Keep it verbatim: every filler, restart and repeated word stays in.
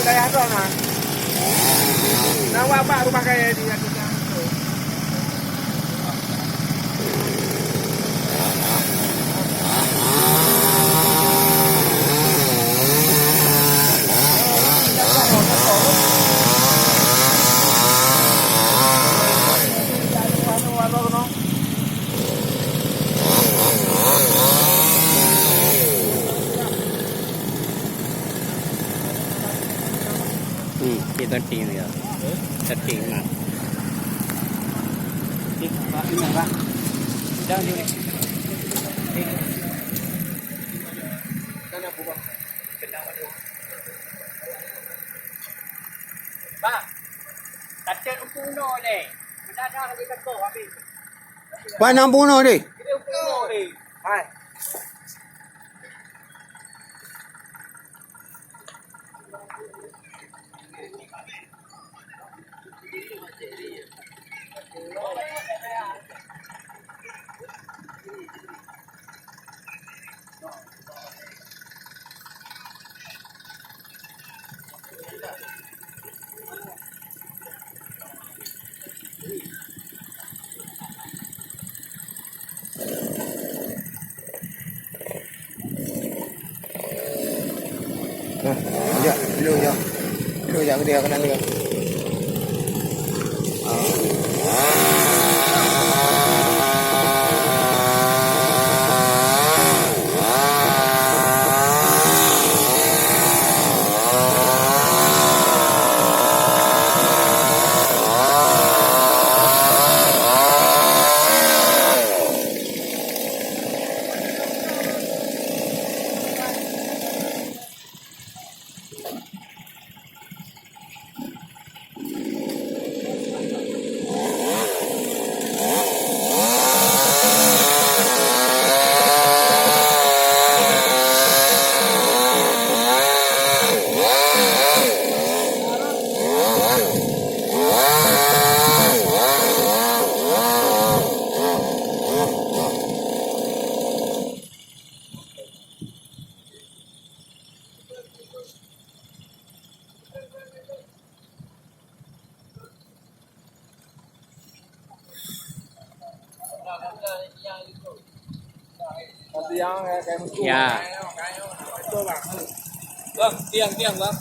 Dayah droe na. Na wabak rumah kaya di ateueh jalan tu. Hmm, kita ting ya. Kita ting mah. Jangan juri. Bah, kata empuno deh. Mendadak lagi teko habis. Bah, enam puluh deh. Dia empuno deh. Hai. Nah, jak, dulu jak. Dulu jak, dia kena dia. Ya. Bang, tiang, tiang, Bang.